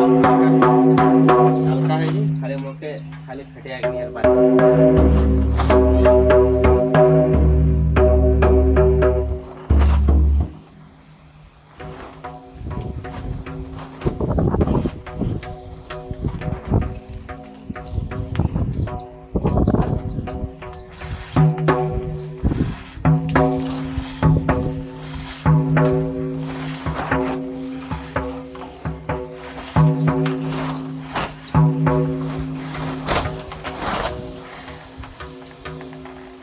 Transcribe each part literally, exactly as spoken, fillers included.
हल्का है जी, खाली मोके, खाली फटिया के नियर बात।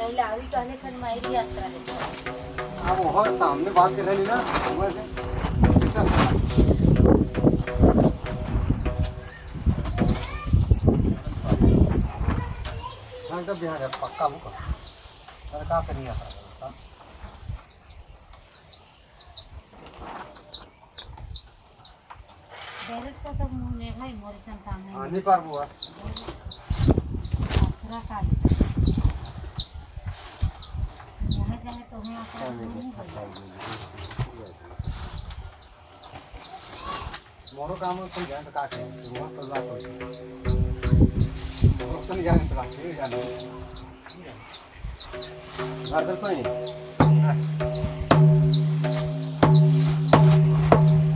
पहले आवी कहले खन मायरी यात्रा लेके। अब ओहर सामने बात कर रही ना, ओहर से। हाँ, तब बिहार है, पक्का वो कर। अरे, का करिए यात्रा? Direct तो तब मुँह में भाई मोरे संग काम है। हाँ, नहीं पारबो आ। आसरा काली। यहाँ जाए तो मैं आसरा नहीं पारबो। मोरो काम है, तुम जाए तो का करें? मोरो तो बात हो। मोरो तो नहीं जाने तो बात नहीं जाने। घर चल पाए? हाँ।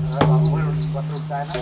हाँ, बाबू बोल, बस रुकता है ना।